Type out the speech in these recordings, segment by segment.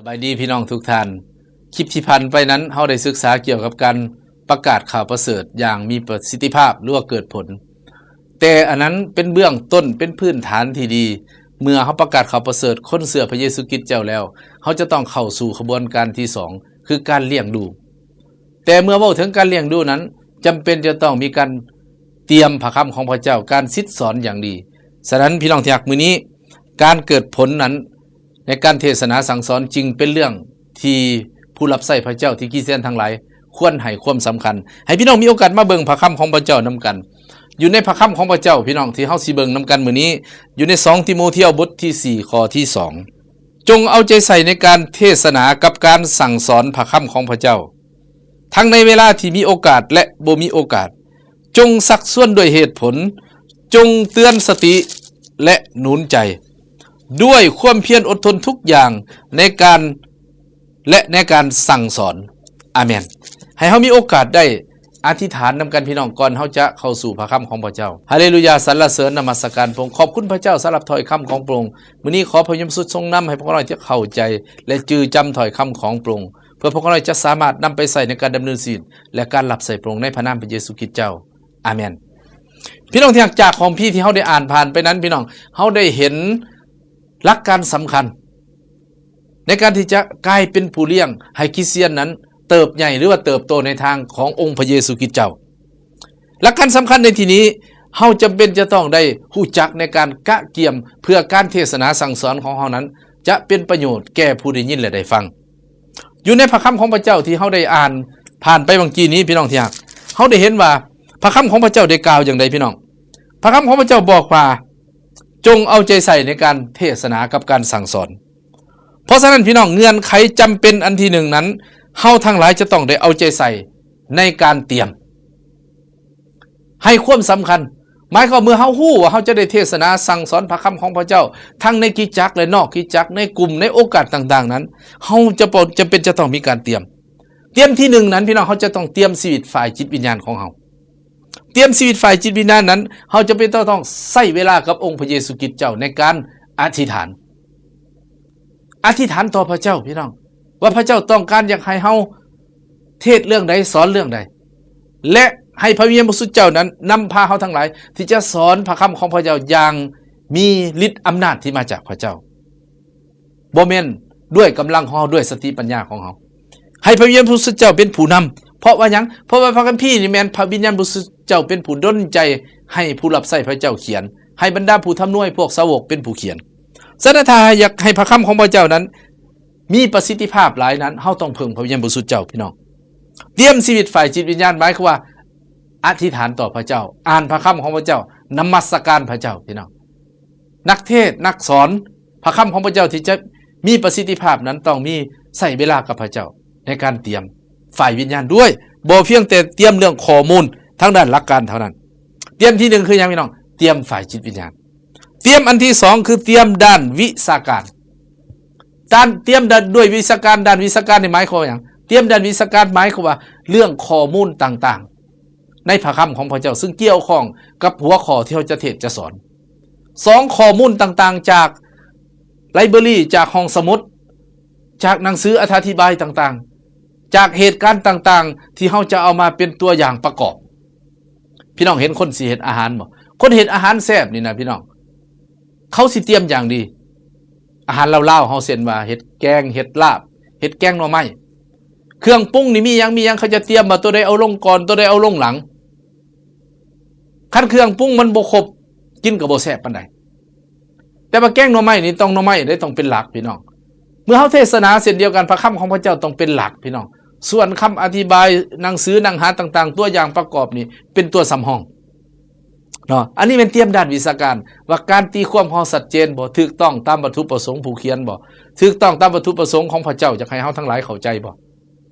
ສະບາຍດີພີ່ນ້ອງທຸກທ່ານ. ຄລິບທີ່ຜ່ານໄປນັ້ນ ເຮົາໄດ້ສຶກສາກ່ຽວກັບການປະກາດຂ່າວປະເສີດຢ່າງມີປະສິດທິພາບ ຫຼືວ່າເກີດຜົນ. ແຕ່ອັນນັ້ນເປັນເບື້ອງຕົ້ນ ເປັນພື້ນຖານທີ່ດີ. ເມື່ອເຮົາປະກາດຂ່າວປະເສີດ ຄົນເຊື່ອພະເຢຊູຄຣິດເຈົ້າແລ້ວ, ເຮົາຈະຕ້ອງເຂົ້າສູ່ຂະບວນການທີສອງ ຄືການລ້ຽງດູ. ແຕ່ເມື່ອເວົ້າເຖິງການລ້ຽງດູນັ້ນ, ຈຳເປັນຈະຕ້ອງມີການຕຽມພະຄຳຂອງພະເຈົ້າ, ການສິດສອນຢ່າງດີ. ສະນັ້ນ ພີ່ນ້ອງທີ່ຮັກ, ມື້ນີ້ການເກີດຜົນນັ້ນ ໃນການເທດສະໜາສັ່ງສອນຈຶ່ງເປັນເລື່ອງທີ່ຜູ້ຮັບໃຊ້ພະເຈົ້າທີ່ຄຣິສຕຽນທັງຫຼາຍຄວນໃຫ້ຄວາມສຳຄັນ. ໃຫ້ພີ່ນ້ອງມີໂອກາດມາເບິ່ງພະຄຳຂອງພະເຈົ້ານຳກັນ. ຢູ່ໃນພະຄຳຂອງພະເຈົ້າ, ພີ່ນ້ອງ, ທີ່ເຮົາຊິເບິ່ງນຳກັນມື້ນີ້, ຢູ່ໃນສອງຕີໂມທຽວ ບົດທີສີ່ ຂໍ້ທີສອງ. ຈົ່ງເອົາໃຈໃສ່ໃນການເທດສະໜາກັບການສັ່ງສອນພະຄຳຂອງພະເຈົ້າ, ທັງໃນເວລາທີ່ມີໂອກາດ ແລະ ບໍ່ມີໂອກາດ. ຈົ່ງຊັກຊວນດ້ວຍເຫດຜົນ, ຈົ່ງເຕືອນສະຕິ ແລະ ໜູນໃຈ, ດ້ວຍຄວາມພຽນອົດທົນທຸກຢ່າງໃນການ ແລະ ໃນການສັ່ງສອນ. ອາເມນ. ໃຫ້ເຮົາມີໂອກາດໄດ້ອະທິຖານນຳກັນ, ພີ່ນ້ອງ, ກ່ອນເຮົາຈະເຂົ້າສູ່ພະຄຳຂອງພະເຈົ້າ. ຮາເລລູຢາ, ສັນລະເສີນນະມັດສະການພະອົງ. ຂອບຄຸນພະເຈົ້າສຳລັບຖ້ອຍຄຳຂອງພະອົງ. ມື້ນີ້ຂໍພະວິນຍານບໍລິສຸດຊົງນຳໃຫ້ພວກເຮົາໄດ້ເຂົ້າໃຈ ແລະ ຈື່ຈຳຖ້ອຍຄຳຂອງພະອົງ, ເພື່ອພວກເຮົາຈະສາມາດນຳໄປໃຊ້ໃນການດຳເນີນຊີວິດ ແລະ ການຮັບໃຊ້ພະອົງ ໃນພະນາມພະເຢຊູຄຣິດເຈົ້າ. ອາເມນ. ພີ່ນ້ອງທີ່ຮັກ, ຈາກຄຳພີທີ່ເຮົາໄດ້ອ່ານຜ່ານໄປນັ້ນ, ພີ່ນ້ອງ, ເຮົາໄດ້ເຫັນຫຼັກການສຳຄັນໃນການທີ່ຈະກາຍເປັນຜູ້ລ້ຽງໃຫ້ຄຣິສຕຽນນັ້ນເຕີບໃຫຍ່ ຫຼືວ່າເຕີບໂຕໃນທາງຂອງອົງພະເຢຊູຄຣິດເຈົ້າ. ຫຼັກການສຳຄັນໃນທີ່ນີ້, ເຮົາຈຳເປັນຈະຕ້ອງໄດ້ຮູ້ຈັກໃນການກະກຽມ ເພື່ອການເທດສະໜາສັ່ງສອນຂອງເຮົານັ້ນຈະເປັນປະໂຫຍດແກ່ຜູ້ໄດ້ຍິນ ແລະ ໄດ້ຟັງ. ຢູ່ໃນພະຄຳຂອງພະເຈົ້າທີ່ເຮົາໄດ້ອ່ານຜ່ານໄປຫວ່າງກີ້ນີ້, ພີ່ນ້ອງທີ່ຮັກ, ເຮົາໄດ້ເຫັນວ່າພະຄຳຂອງພະເຈົ້າໄດ້ກ່າວຢ່າງໃດ, ພີ່ນ້ອງ? ພະຄຳຂອງພະເຈົ້າບອກວ່າ, ຈົ່ງເອົາໃຈໃສ່ໃນການເທດສະໜາກັບການສັ່ງສອນ. ເພາະສະນັ້ນ, ພີ່ນ້ອງ, ເງື່ອນໄຂຈຳເປັນອັນທີໜຶ່ງນັ້ນ, ເຮົາທັງຫຼາຍຈະຕ້ອງໄດ້ເອົາໃຈໃສ່ໃນການຕຽມ. ໃຫ້ຄວາມສຳຄັນ, ໝາຍຄວາມເມື່ອເຮົາຮູ້ວ່າເຮົາຈະໄດ້ເທດສະໜາສັ່ງສອນພະຄຳຂອງພະເຈົ້າ ທັງໃນຄຣິສຕະຈັກ ແລະ ນອກຄຣິສຕະຈັກ, ໃນກຸ່ມ, ໃນໂອກາດຕ່າງໆນັ້ນ, ເຮົາຈະ ຈຳເປັນຈະຕ້ອງມີການຕຽມ. ຕຽມທີໜຶ່ງນັ້ນ, ພີ່ນ້ອງ, ເຮົາຈະຕ້ອງຕຽມຊີວິດຝ່າຍຈິດວິນຍານຂອງເຮົາ. ຕຽມຊີວິດຝ່າຍຈິດວິນຍານນັ້ນ, ເຮົາຈຳເປັນຈະຕ້ອງໃຊ້ເວລາກັບອົງພະເຢຊູຄຣິດເຈົ້າໃນການອະທິຖານ. ອະທິຖານຕໍ່ພະເຈົ້າ, ພີ່ນ້ອງ, ວ່າພະເຈົ້າຕ້ອງການຢາກໃຫ້ເຮົາເທດເລື່ອງໃດ, ສອນເລື່ອງໃດ, ແລະ ໃຫ້ພະວິນຍານບໍລິສຸດເຈົ້ານັ້ນນຳພາເຮົາທັງຫຼາຍທີ່ຈະສອນພະຄຳຂອງພະເຈົ້າຢ່າງມີລິດອຳນາດທີ່ມາຈາກພະເຈົ້າ, ບໍ່ແມ່ນດ້ວຍກຳລັງຂອງເຮົາ, ດ້ວຍສະຕິປັນຍາຂອງເຮົາ. ໃຫ້ພະວິນຍານບໍລິສຸດເຈົ້າເປັນຜູ້ນຳ. ເພາະວ່າຫຍັງ? ເພາະວ່າພະຄຳພີນີ້ແມ່ນພະວິນຍານບໍລິສຸດເຈົ້າເປັນຜູ້ດົນໃຈໃຫ້ຜູ້ຮັບໃຊ້ພະເຈົ້າຂຽນ, ໃຫ້ບັນດາຜູ້ທຳນວຍພວກສາວົກເປັນຜູ້ຂຽນ. ສະນັ້ນ ຖ້າຢາກໃຫ້ພະຄຳຂອງພະເຈົ້ານັ້ນມີປະສິດທິພາບຫຼາຍນັ້ນ, ເຮົາຕ້ອງເພິ່ງພະວິນຍານບໍລິສຸດເຈົ້າ, ພີ່ນ້ອງ. ຕຽມຊີວິດຝ່າຍຈິດວິນຍານ ໝາຍຄວາມວ່າອະທິຖານຕໍ່ພະເຈົ້າ, ອ່ານພະຄຳຂອງພະເຈົ້າ, ນະມັດສະການພະເຈົ້າ, ພີ່ນ້ອງ. ນັກເທດ, ນັກສອນ, ພະຄຳຂອງພະເຈົ້າທີ່ຈະມີປະສິດທິພາບນັ້ນ ຕ້ອງມີໃຊ້ເວລາກັບພະເຈົ້າໃນການຕຽມຝ່າຍວິນຍານດ້ວຍ, ບໍ່ພຽງແຕ່ຕຽມເລື່ອງຂໍ້ມູນທາງດ້ານຫຼັກການເທົ່ານັ້ນ. ຕຽມທີໜຶ່ງຄືຫຍັງ, ພີ່ນ້ອງ? ຕຽມຝ່າຍຈິດວິນຍານ. ຕຽມອັນທີສອງຄືຕຽມດ້ານວິຊາການ. ການຕຽມດ້ານ ດ້ວຍວິຊາການ, ດ້ານວິຊາການນີ້ໝາຍຄວາມວ່າຫຍັງ? ຕຽມດ້ານວິຊາການໝາຍຄວາມວ່າເລື່ອງຂໍ້ມູນຕ່າງໆ ໃນພະຄຳຂອງພະເຈົ້າ ຊຶ່ງກ່ຽວຂ້ອງກັບຫົວຂໍ້ທີ່ເຮົາຈະເທດຈະສອນ. ສອງ ຂໍ້ມູນຕ່າງໆຈາກໄລເບີຣີ, ຈາກຫ້ອງສະໝຸດ, ຈາກໜັງສືອະຖາທິບາຍຕ່າງໆ, ຈາກເຫດການຕ່າງໆທີ່ເຮົາຈະເອົາມາເປັນຕົວຢ່າງປະກອບ. ພີ່ນ້ອງເຫັນຄົນຊິເຮັດອາຫານບໍ່? ຄົນເຮັດອາຫານແຊບນີ້ນະ ພີ່ນ້ອງ, ເຂົາຊິຕຽມຢ່າງດີ. ອາຫານລາວໆເຮົາ ເຊັ່ນວ່າເຮັດແກງ, ເຮັດລາບ, ເຮັດແກງໜໍ່ໄມ້, ເຄື່ອງປຸງນີ້ມີຫຍັງ, ມີຫຍັງ, ເຂົາຈະຕຽມວ່າຕົວໃດເອົາລົງກ່ອນ, ຕົວໃດເອົາລົງຫຼັງ. ຄັນເຄື່ອງປຸງມັນບໍ່ຄົບ, ກິນກໍບໍ່ແຊບປານໃດ. ແຕ່ວ່າແກງໜໍ່ໄມ້ນີ້ຕ້ອງໜໍ່ໄມ້ເດ້, ຕ້ອງເປັນຫຼັກ, ພີ່ນ້ອງ. ເມື່ອເຮົາເທດສະໜາເຊັ່ນດຽວກັນ, ພະຄຳຂອງພະເຈົ້າຕ້ອງເປັນຫຼັກ, ພີ່ນ້ອງ. ສ່ວນຄຳອະທິບາຍ, ໜັງສື, ໜັງຫາຕ່າງໆ, ຕົວຢ່າງປະກອບນີ້ເປັນຕົວສຳຮອງ. ເນາະ, ອັນນີ້ແມ່ນຕຽມດ້ານວິຊາການ ວ່າການຕີຄວາມຂອງເຮົາຊັດເຈນບໍ່, ຖືກຕ້ອງຕາມວັດຖຸປະສົງຜູ້ຂຽນບໍ່, ຖືກຕ້ອງຕາມວັດຖຸປະສົງຂອງພະເຈົ້າຢາກໃຫ້ເຮົາທັງຫຼາຍເຂົ້າໃຈບໍ່?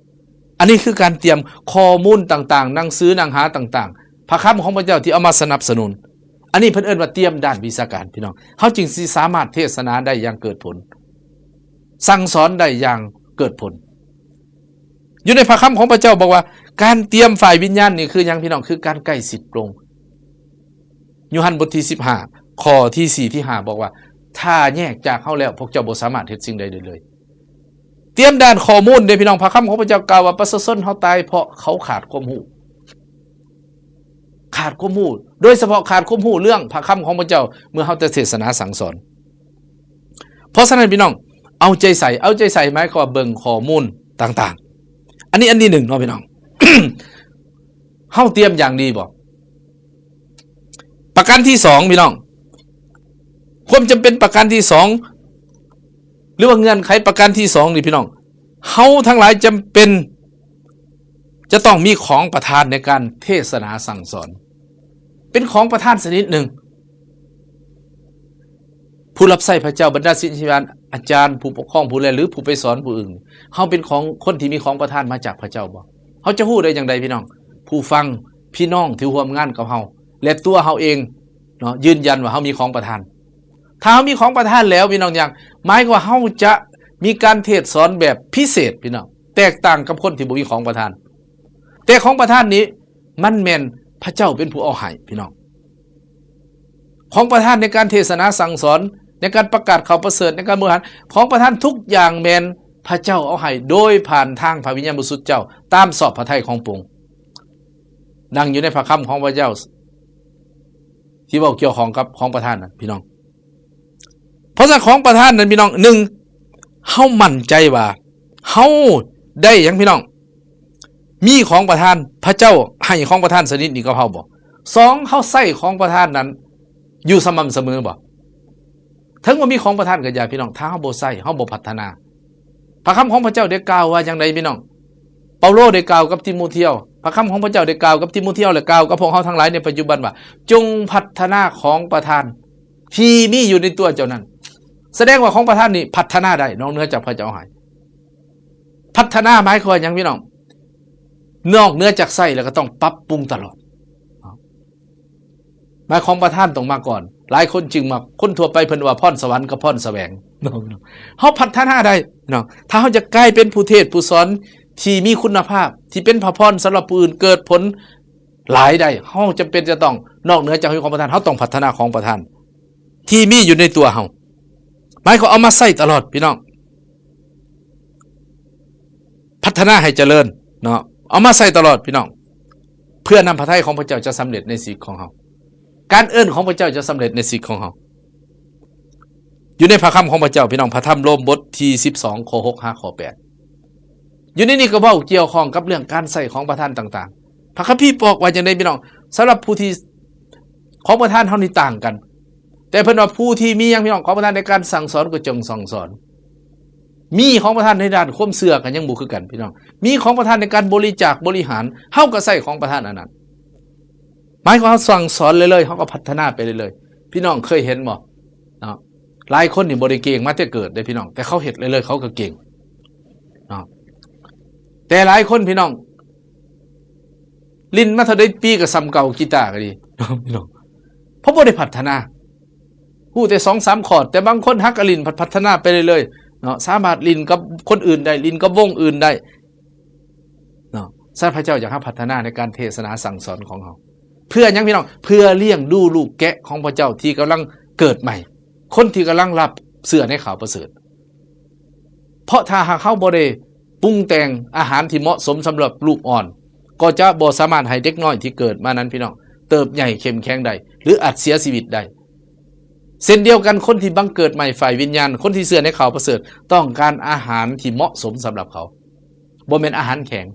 ອັນນີ້ຄືການຕຽມຂໍ້ມູນຕ່າງໆ, ໜັງສື, ໜັງຫາຕ່າງໆ, ພະຄຳຂອງພະເຈົ້າທີ່ເອົາມາສະໜັບສະໜູນ. ອັນນີ້ເພິ່ນເອີ້ນວ່າຕຽມດ້ານວິຊາການ, ພີ່ນ້ອງ. ເຮົາຈຶ່ງຊິສາມາດເທດສະໜາໄດ້ຢ່າງເກີດຜົນ, ສັ່ງສອນໄດ້ຢ່າງເກີດຜົນ. ຢູ່ໃນພະຄຳຂອງພະເຈົ້າບອກວ່າ ການຕຽມຝ່າຍວິນຍານນີ້ຄືຫຍັງ, ພີ່ນ້ອງ? ຄືການໃກ້ຊິດພະອົງ. ໂຍຮັນບົດທີສິບຫ້າ ຂໍ້ທີສີ່ ທີຫ້າ ບອກວ່າ ຖ້າແຍກຈາກເຮົາແລ້ວ ພວກເຈົ້າບໍ່ສາມາດເຮັດສິ່ງໃດໄດ້ເລີຍ. ຕຽມດ້ານຂໍ້ມູນເດ້ພີ່ນ້ອງ. ພະຄຳຂອງພະເຈົ້າກ່າວວ່າ ປະຊາຊົນເຮົາຕາຍເພາະເຂົາຂາດຄວາມຮູ້, ຂາດຄວາມຮູ້, ໂດຍສະເພາະຂາດຄວາມຮູ້ເລື່ອງພະຄຳຂອງພະເຈົ້າ ເມື່ອເຮົາຈະເທດສະໜາສັ່ງສອນ. ເພາະສະນັ້ນພີ່ນ້ອງ ເອົາໃຈໃສ່, ເອົາໃຈໃສ່ໝາຍຄວາມວ່າເບິ່ງຂໍ້ມູນຕ່າງໆ. ອັນນີ້ອັນທີໜຶ່ງເນາະພີ່ນ້ອງ. ເຮົາຕຽມຢ່າງດີບໍ່? ປະການທີສອງພີ່ນ້ອງ, ຄວາມຈຳເປັນປະການທີສອງ ຫຼືວ່າເງື່ອນໄຂປະການທີສອງນີ້ພີ່ນ້ອງ, ເຮົາທັງຫຼາຍຈຳເປັນຈະຕ້ອງມີຂອງປະທານໃນການເທດສະໜາສັ່ງສອນ. ເປັນຂອງປະທານຊະນິດໜຶ່ງ. ຜູ້ຮັບໃຊ້ພະເຈົ້າ, ບັນດາສິດຍາອາຈານ, ຜູ້ປົກຄອງຜູ້ແລ ຫຼື ຜູ້ໄປສອນຜູ້ອື່ນ, ເຮົາເປັນຂອງ ຄົນທີ່ມີຂອງປະທານມາຈາກພະເຈົ້າບໍ່? ເຮົາຈະຮູ້ໄດ້ຈັ່ງໃດພີ່ນ້ອງ? ຜູ້ຟັງ, ພີ່ນ້ອງທີ່ຮ່ວມງານກັບເຮົາ ແລະ ຕົວເຮົາເອງເນາະ ຢືນຢັນວ່າເຮົາມີຂອງປະທານ. ຖ້າເຮົາມີຂອງປະທານແລ້ວ ພີ່ນ້ອງ, ຢ່າງ ໝາຍຄວາມວ່າເຮົາຈະມີການເທດສອນແບບພິເສດ ພີ່ນ້ອງ, ແຕກຕ່າງກັບຄົນທີ່ບໍ່ມີຂອງປະທານ. ແຕ່ຂອງປະທານນີ້ ມັນແມ່ນພະເຈົ້າເປັນຜູ້ເອົາໃຫ້ ພີ່ນ້ອງ. ຂອງປະທານໃນການເທດສະໜາສັ່ງສອນ, ໃນການປະກາດຂ່າວປະເສີດ, ໃນການບໍລິຫານ, ຂອງປະທານທຸກຢ່າງແມ່ນພະເຈົ້າເອົາໃຫ້ ໂດຍຜ່ານທາງພະວິນຍານບໍລິສຸດເຈົ້າ, ຕາມຊອບພະໄທຂອງພະອົງ. ດັ່ງຢູ່ໃນພະຄຳຂອງພະເຈົ້າ ທີ່ເວົ້າກ່ຽວຂ້ອງກັບຂອງປະທານນັ້ນ ພີ່ນ້ອງ. ເພາະສະນັ້ນຂອງປະທານນັ້ນ ພີ່ນ້ອງ, ໜຶ່ງ ເຮົາໝັ້ນໃຈວ່າເຮົາໄດ້ຫຍັງ ພີ່ນ້ອງ? ມີຂອງປະທານ, ພະເຈົ້າໃຫ້ຂອງປະທານຊະນິດນີ້ກັບເຮົາບໍ່? ສອງ ເຮົາໃຊ້ຂອງປະທານນັ້ນຢູ່ສະໝ່ຳສະເໝີບໍ່? ເຖິງວ່າມີຂອງປະທານກໍຢ່າ ພີ່ນ້ອງ, ຖ້າເຮົາບໍ່ໃຊ້, ເຮົາບໍ່ພັດທະນາ. ພະຄຳຂອງພະເຈົ້າໄດ້ກ່າວວ່າຈັ່ງໃດ ພີ່ນ້ອງ? ເປົາໂລໄດ້ກ່າວກັບຕີໂມທຽວ, ພະຄຳຂອງພະເຈົ້າໄດ້ກ່າວກັບຕີໂມທຽວ ແລະ ກ່າວກັບພວກເຮົາທັງຫຼາຍໃນປັດຈຸບັນວ່າ ຈົ່ງພັດທະນາຂອງປະທານທີ່ມີຢູ່ໃນຕົວເຈົ້ານັ້ນ. ສະແດງວ່າຂອງປະທານນີ້ພັດທະນາໄດ້ນອກເໜືອຈາກພະເຈົ້າໃຫ້. ພັດທະນາໝາຍຄວາມວ່າຫຍັງ ພີ່ນ້ອງ? ນອກເໜືອຈາກໃຊ້ແລ້ວກໍຕ້ອງປັບປຸງຕະຫຼອດ. ໝາຍຂອງປະທານຕ້ອງມາກ່ອນ. ຫຼາຍຄົນຈຶ່ງມັກ, ຄົນທົ່ວໄປເພິ່ນວ່າພອນສະຫວັນກັບພອນສະແຫວງ. ເຮົາພັດທະນາໄດ້ເນາະ, ຖ້າເຮົາຈະກາຍເປັນຜູ້ເທດຜູ້ສອນທີ່ມີຄຸນນະພາບ, ທີ່ເປັນພະພອນສຳລັບຜູ້ອື່ນ, ເກີດຜົນຫຼາຍໄດ້, ເຮົາຈຳເປັນຈະຕ້ອງ, ນອກເໜືອຈາກຂອງປະທານ, ເຮົາຕ້ອງພັດທະນາຂອງປະທານທີ່ມີຢູ່ໃນຕົວເຮົາ. ໝາຍຄວາມເອົາມາໃຊ້ຕະຫຼອດ ພີ່ນ້ອງ. ພັດທະນາໃຫ້ຈະເລີນເນາະ, ເອົາມາໃຊ້ຕະຫຼອດ ພີ່ນ້ອງ, ເພື່ອນ້ຳພະໄທຂອງພະເຈົ້າຈະສຳເລັດໃນຊີວິດຂອງເຮົາ, ການເອີ້ນຂອງພະເຈົ້າຈະສຳເລັດໃນຊີວິດຂອງເຮົາ. ຢູ່ໃນພະຄຳຂອງພະເຈົ້າ ພີ່ນ້ອງ, ພະທຳໂລມບົດທີສິບສອງ ຂໍ້ຫົກຫາຂໍ້ແປດ, ຢູ່ໃນນີ້ກໍເວົ້າກ່ຽວຂ້ອງກັບເລື່ອງການໃຊ້ຂອງປະທານຕ່າງໆ. ພະຄຳພີບອກວ່າຈັ່ງໃດ ພີ່ນ້ອງ? ສຳລັບຜູ້ທີ່ ຂອງປະທານເຮົານີ້ຕ່າງກັນ, ແຕ່ເພິ່ນວ່າຜູ້ທີ່ມີຫຍັງ ພີ່ນ້ອງ, ຂອງປະທານໃນການສັ່ງສອນກໍຈົ່ງສັ່ງສອນ. ມີຂອງປະທານໃນດ້ານຄວາມເຊື່ອກໍຍັງບໍ່ຄືກັນ ພີ່ນ້ອງ, ມີຂອງປະທານໃນການບໍລິຈາກບໍລິຫານ, ເຮົາກໍໃຊ້ຂອງປະທານອັນນັ້ນ. ໝາຍຄວາມເຮົາສັ່ງສອນເລື້ອຍໆ, ເຮົາກໍພັດທະນາໄປເລື້ອຍໆ. ພີ່ນ້ອງເຄີຍເຫັນບໍ່ເນາະ? ຫຼາຍຄົນນີ້ບໍ່ໄດ້ເກັ່ງມາແຕ່ເກີດເດ້ ພີ່ນ້ອງ, ແຕ່ເຂົາເຮັດເລື້ອຍໆ ເຂົາກໍເກັ່ງເນາະ. ແຕ່ຫຼາຍຄົນ ພີ່ນ້ອງ ຫຼິ້ນມາເທົ່າໃດປີກໍສ່ຳເກົ່າ, ກີຕາກໍດີ ພີ່ນ້ອງ, ເພາະບໍ່ໄດ້ພັດທະນາ, ຮູ້ແຕ່ສອງສາມຄອດ, ແຕ່ບາງຄົນຫາກະຫຼິ້ນ ພັດ ພັດທະນາໄປເລື້ອຍໆເນາະ, ສາມາດຫຼິ້ນກັບຄົນອື່ນໄດ້, ຫຼິ້ນກັບວົງອື່ນໄດ້ເນາະ. ສະນັ້ນພະເຈົ້າຢາກໃຫ້ເຮົາພັດທະນາໃນການເທດສະໜາສັ່ງສອນຂອງເຮົາ. ເພື່ອຫຍັງ ພີ່ນ້ອງ? ເພື່ອລ້ຽງດູລູກແກະຂອງພະເຈົ້າທີ່ກຳລັງເກີດໃໝ່, ຄົນທີ່ກຳລັງຮັບເຊື່ອໃນຂ່າວປະເສີດ. ເພາະຖ້າຫາກເຮົາບໍ່ໄດ້ປຸງແຕ່ງອາຫານທີ່ເໝາະສົມສຳລັບລູກອ່ອນ, ກໍຈະບໍ່ສາມາດໃຫ້ເດັກນ້ອຍທີ່ເກີດມານັ້ນ ພີ່ນ້ອງ, ເຕີບໃຫຍ່ເຂັ້ມແຂງໄດ້ ຫຼື ອາດເສຍຊີວິດໄດ້. ເຊັ່ນດຽວກັນ, ຄົນທີ່ບັງເກີດໃໝ່ຝ່າຍວິນຍານ, ຄົນທີ່ເຊື່ອໃນຂ່າວປະເສີດ, ຕ້ອງການອາຫານທີ່ເໝາະສົມສຳລັບເຂົາ, ບໍ່ແມ່ນອາຫານແຂງ.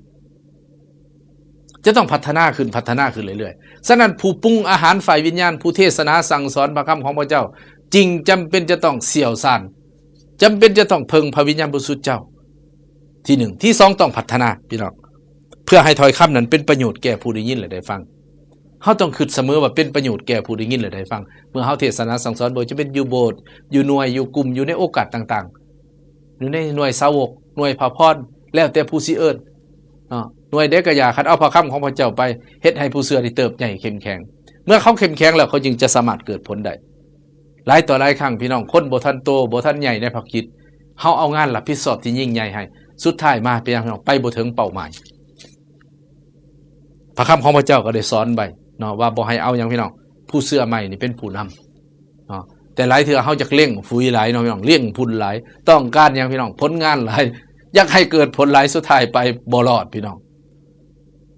ຈະຕ້ອງພັດທະນາຂຶ້ນ, ພັດທະນາຂຶ້ນເລື້ອຍໆ. ສະນັ້ນ, ຜູ້ປຸງອາຫານຝ່າຍວິນຍານ, ຜູ້ເທດສະໜາສັ່ງສອນພະຄຳຂອງພະເຈົ້າ ຈຶ່ງຈຳເປັນຈະຕ້ອງຊ່ຽວຊານ, ຈຳເປັນຈະຕ້ອງເພິ່ງພະວິນຍານບໍລິສຸດເຈົ້າ ທີໜຶ່ງ. ທີສອງ, ຕ້ອງພັດທະນາ, ພີ່ນ້ອງ, ເພື່ອໃຫ້ຖ້ອຍຄຳນັ້ນເປັນປະໂຫຍດແກ່ຜູ້ໄດ້ຍິນ ແລະ ໄດ້ຟັງ. ເຮົາຕ້ອງຄິດສະເໝີວ່າເປັນປະໂຫຍດແກ່ຜູ້ໄດ້ຍິນ ແລະ ໄດ້ຟັງ. ເມື່ອເຮົາເທດສະໜາສັ່ງສອນ, ບໍ່ວ່າຈະເປັນຢູ່ໂບດ, ຢູ່ໜ່ວຍ, ຢູ່ກຸ່ມ, ຢູ່ໃນໂອກາດຕ່າງໆ, ຢູ່ໃນໜ່ວຍສາວົກ, ໜ່ວຍພະພອນ, ແລ້ວແຕ່ຜູ້ຊິເອີ້ນເນາະ, ໜ່ວຍໃດກໍຢ່າ, ຄັນເອົາພະຄຳຂອງພະເຈົ້າໄປເຮັດໃຫ້ຜູ້ເຊື່ອນີ້ເຕີບໃຫຍ່ເຂັ້ມແຂງ. ເມື່ອເຂົາເຂັ້ມແຂງແລ້ວ, ເຂົາຈຶ່ງຈະສາມາດເກີດຜົນໄດ້. ຫຼາຍຕໍ່ຫຼາຍຄັ້ງ, ພີ່ນ້ອງ, ຄົນບໍ່ທັນໂຕ, ບໍ່ທັນໃຫຍ່ໃນພະກິດ, ເຮົາເອົາງານຮັບຜິດຊອບທີ່ຍິ່ງໃຫຍ່ໃຫ້, ສຸດທ້າຍມາເປັນຫຍັງ, ພີ່ນ້ອງ, ໄປບໍ່ເຖິງເປົ້າໝາຍ. ພະຄຳຂອງພະເຈົ້າກໍໄດ້ສອນໄວ້ເນາະ ວ່າບໍ່ໃຫ້ເອົາຫຍັງ ພີ່ນ້ອງ, ຜູ້ເຊື່ອໃໝ່ນີ້ເປັນຜູ້ນຳເນາະ. ແຕ່ຫຼາຍເທື່ອເຮົາຢາກລ້ຽງຝູຍຫຼາຍເນາະ ພີ່ນ້ອງ, ລ້ຽງພຸ້ນຫຼາຍ, ຕ້ອງການຫຍັງ ພີ່ນ້ອງ? ຜົນງານຫຼາຍ. ຢາກໃຫ້ເກີດຜົນຫຼາຍ ສຸດທ້າຍໄປບໍ່ລອດ ພີ່ນ້ອງ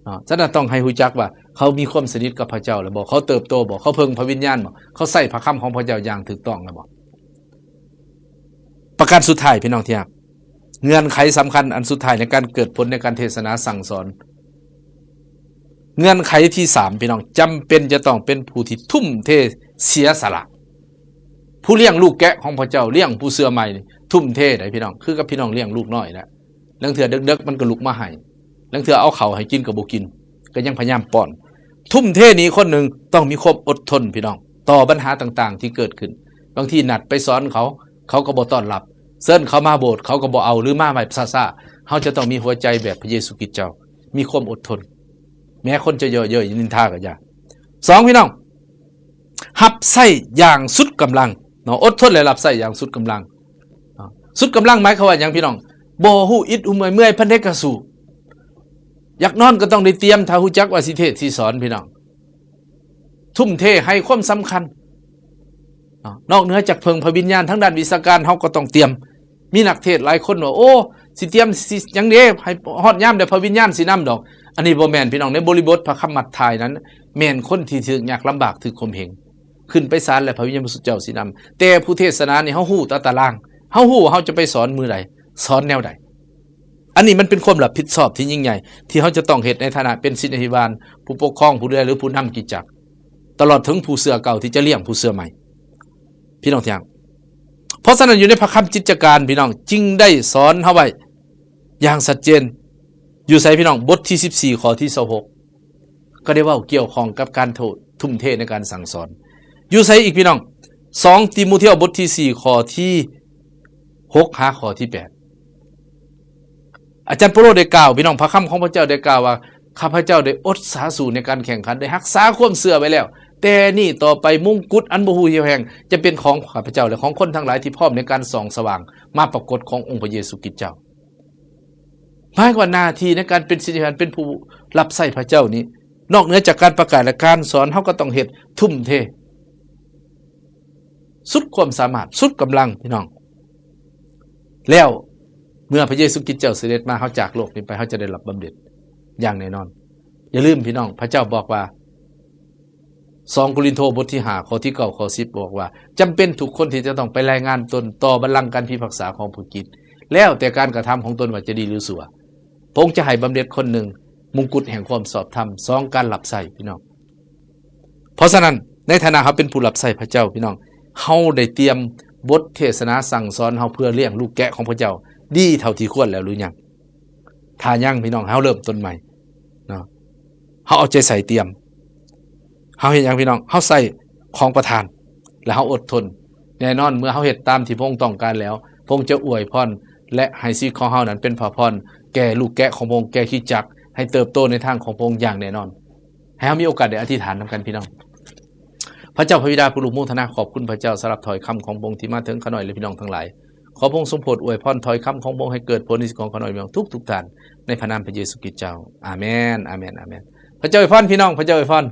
ເນາະ. ສະນັ້ນຕ້ອງໃຫ້ຮູ້ຈັກວ່າເຂົາມີຄວາມສະໜິດກັບພະເຈົ້າແລ້ວບໍ່? ເຂົາເຕີບໂຕບໍ່? ເຂົາເພິ່ງພະວິນຍານບໍ່? ເຂົາໃຊ້ພະຄຳຂອງພະເຈົ້າຢ່າງຖືກຕ້ອງແລ້ວບໍ່? ປະການສຸດທ້າຍ ພີ່ນ້ອງທີ່ຮັກ, ເງື່ອນໄຂສຳຄັນອັນສຸດທ້າຍໃນການເກີດຜົນໃນການເທດສະໜາສັ່ງສອນ, ເງື່ອນໄຂທີສາມ ພີ່ນ້ອງ, ຈຳເປັນຈະຕ້ອງເປັນຜູ້ທີ່ທຸ່ມເທເສຍສະຫຼະ. ຜູ້ລ້ຽງລູກແກະຂອງພະເຈົ້າ, ລ້ຽງຜູ້ເຊື່ອໃໝ່ນີ້ ທຸ່ມເທໄດ໋ ພີ່ນ້ອງ, ຄືກັບພີ່ນ້ອງລ້ຽງລູກນ້ອຍນະ. ລາງເທື່ອເດິກໆ ມັນກໍລຸກມາໄຫ້, ລາງເທື່ອເອົາເຂົ້າໃຫ້ກິນກໍບໍ່ກິນ, ກໍຍັງພະຍາຍາມປ້ອນ. ທຸ່ມເທນີ້ຄົນໜຶ່ງຕ້ອງມີຄວາມອົດທົນ ພີ່ນ້ອງ, ຕໍ່ບັນຫາຕ່າງໆທີ່ເກີດຂຶ້ນ. ບາງທີນັດໄປສອນເຂົາ, ເຂົາກໍບໍ່ຕ້ອນຮັບ, ເຊີນເຂົາມາໂບດ, ເຂົາກໍບໍ່ເອົາ ຫຼືມາແບບຊ້າໆ. ເຮົາຈະຕ້ອງມີຫົວໃຈແບບພະເຢຊູຄຣິດເຈົ້າ, ມີຄວາມອົດທົນ, ແມ້ຄົນຈະເຍາະເຍີ້ຍນິນທາກໍຢ່າ. ສອງ ພີ່ນ້ອງ, ຮັບໃຊ້ຢ່າງສຸດກຳລັງເນາະ, ອົດທົນ ແລະ ຮັບໃຊ້ຢ່າງສຸດກຳລັງເນາະ. ສຸດກຳລັງໝາຍຄວາມວ່າຫຍັງ ພີ່ນ້ອງ? ບໍ່ຮູ້ອິດຮູ້ເມື່ອຍ, ເມື່ອຍປານໃດກໍສູ້. ຢາກນອນກໍຕ້ອງໄດ້ຕຽມ, ຖ້າຮູ້ຈັກວ່າຊິເທດຊິສອນ ພີ່ນ້ອງ, ທຸ່ມເທໃຫ້ຄວາມສຳຄັນເນາະ. ນອກເໜືອຈາກເພິ່ງພະວິນຍານ, ທາງດ້ານວິຊາການເຮົາກໍຕ້ອງຕຽມ. ມີນັກເທດຫຼາຍຄົນວ່າ ໂອ້ ຊິຕຽມຊິຫຍັງເດ້ ໃຫ້ຮອດຍາມແລ້ວພະວິນຍານຊິນຳດອກ. ອັນນີ້ບໍ່ແມ່ນ ພີ່ນ້ອງ, ໃນບໍລິບົດພະຄຳມັດທາຍນັ້ນ ແມ່ນຄົນທີ່ຖືກຍາກລຳບາກ, ຖືກຂົ່ມເຫງ, ຂຶ້ນໄປສານແລ້ວພະວິນຍານບໍລິສຸດເຈົ້າຊິນຳ. ແຕ່ຜູ້ເທດສະໜານີ້ ເຮົາຮູ້ຕາຕະລາງ, ເຮົາຮູ້ວ່າເຮົາຈະໄປສອນມື້ໃດ, ສອນແນວໃດ. ອັນນີ້ມັນເປັນຄວາມຮັບຜິດຊອບທີ່ຍິ່ງໃຫຍ່ ທີ່ເຮົາຈະຕ້ອງເຮັດໃນຖານະເປັນສິດທິບານ, ຜູ້ປົກຄອງ, ຜູ້ດູແລ ຫຼື ຜູ້ນຳກິດຈັກ, ຕະຫຼອດເຖິງຜູ້ເຊື່ອເກົ່າທີ່ຈະລ້ຽງຜູ້ເຊື່ອໃໝ່. ພີ່ນ້ອງທີ່ຮັກ, ເພາະສະນັ້ນຢູ່ໃນພະຄຳກິດຈະການ ພີ່ນ້ອງ ຈຶ່ງໄດ້ສອນເຮົາໄວ້ຢ່າງຊັດເຈນ. ຢູ່ໃສ ພີ່ນ້ອງ? ບົດທີສິບສີ່ ຂໍ້ທີຊາວຫົກ ກໍໄດ້ເວົ້າກ່ຽວຂ້ອງກັບການໂທດ ທຸ່ມເທໃນການສັ່ງສອນ. ຢູ່ໃສອີກ ພີ່ນ້ອງ? ສອງ ຕີໂມທຽວ ບົດທີສີ່ ຂໍ້ທີຫົກ ຫາຂໍ້ທີແປດ. ອາຈານເປົາໂລໄດ້ກ່າວ ພີ່ນ້ອງ, ພະຄຳຂອງພະເຈົ້າໄດ້ກ່າວວ່າ ຂ້າພະເຈົ້າໄດ້ອົດສາສູ້ໃນການແຂ່ງຂັນ, ໄດ້ຮັກສາຄວາມເຊື່ອໄວ້ແລ້ວ. ແຕ່ນີ້ຕໍ່ໄປ ມົງກຸດອັນບໍ່ຮູ້ຫ່ຽວແຫ້ງຈະເປັນຂອງຂ້າພະເຈົ້າ ແລະ ຂອງຄົນທັງຫຼາຍທີ່ພ້ອມໃນການສ່ອງສະຫວ່າງມາປາກົດຂອງອົງພະເຢຊູຄຣິດເຈົ້າ. ໝາຍຄວາມວ່າໜ້າທີ່ໃນການເປັນສິດທິບານ, ເປັນຜູ້ຮັບໃຊ້ພະເຈົ້ານີ້, ນອກເໜືອຈາກການປະກາດ ແລະ ການສອນ, ເຮົາກໍຕ້ອງເຮັດ, ທຸ່ມເທ ສຸດຄວາມສາມາດ, ສຸດກຳລັງ, ພີ່ນ້ອງ. ແລ້ວເມື່ອພະເຢຊູຄຣິດເຈົ້າສະເດັດມາ, ເຮົາຈາກໂລກນີ້ໄປ, ເຮົາຈະໄດ້ຮັບບຳເໜັດຢ່າງແນ່ນອນ. ຢ່າລືມ ພີ່ນ້ອງ, ພະເຈົ້າບອກວ່າ ສອງໂກລິນໂທ ບົດທີຫ້າ ຂໍ້ທີເກົ້າ ຂໍ້ສິບ ບອກວ່າ ຈຳເປັນທຸກຄົນທີ່ຈະຕ້ອງໄປລາຍງານຕົນຕໍ່ບັນລັງການພິພາກສາຂອງພະຄຣິດ, ແລ້ວແຕ່ການກະທຳຂອງຕົນວ່າຈະດີ ຫຼື ຊົ່ວ. ພະອົງຈະໃຫ້ບຳເໜັດຄົນໜຶ່ງ ມົງກຸດແຫ່ງຄວາມຊອບທຳ, ສອງ ການຮັບໃຊ້, ພີ່ນ້ອງ. ເພາະສະນັ້ນ ໃນຖານະເຮົາເປັນຜູ້ຮັບໃຊ້ພະເຈົ້າ, ພີ່ນ້ອງ, ເຮົາໄດ້ຕຽມບົດເທດສະໜາສັ່ງສອນເຮົາເພື່ອລ້ຽງລູກແກະຂອງພະເຈົ້າດີເທົ່າທີ່ຄວນແລ້ວຫຼືຍັງ? ຖ້າຍັງ, ພີ່ນ້ອງ, ເຮົາເລີ່ມຕົ້ນໃໝ່ເນາະ. ເຮົາເອົາໃຈໃສ່ຕຽມ. ເຮົາເຮັດຫຍັງ, ພີ່ນ້ອງ? ເຮົາໃຊ້ຂອງປະທານ ແລະ ເຮົາອົດທົນ. ແນ່ນອນ, ເມື່ອເຮົາເຮັດຕາມທີ່ພະອົງຕ້ອງການແລ້ວ, ພະອົງຈະອວຍພອນ ແລະ ໃຫ້ຊີວິດຂອງເຮົານັ້ນເປັນພະພອນແກ່ລູກແກະຂອງພະອົງ, ແກ່ຄຣິສຕະຈັກ, ໃຫ້ເຕີບໂຕໃນທາງຂອງພະອົງຢ່າງແນ່ນອນ. ໃຫ້ເຮົາມີໂອກາດໄດ້ອະທິຖານນຳກັນ, ພີ່ນ້ອງ. ພະເຈົ້າພະບິດາຜູ້ລົງໂມທະນາຂອບຄຸນພະເຈົ້າສຳລັບຖ້ອຍຄຳຂອງພະອົງທີ່ມາເຖິງຂ້ານ້ອຍ ແລະ ພີ່ນ້ອງທັງຫຼາຍ. ຂໍພະອົງຊົງໂປດອວຍພອນຖ້ອຍຄຳຂອງພະອົງໃຫ້ເກີດຜົນໃນຊີວິດຂອງຂ້ານ້ອຍ ແລະ ພີ່ນ້ອງທຸກໆທ່ານ, ໃນພະນາມພະເຢຊູຄຣິດເຈົ້າ. ອາເມນ, ອາເມນ, ອາເມນ. ພະເຈົ້າອວຍພອນ, ພີ່ນ້ອງ, ພະເຈົ້າອວຍພອນ.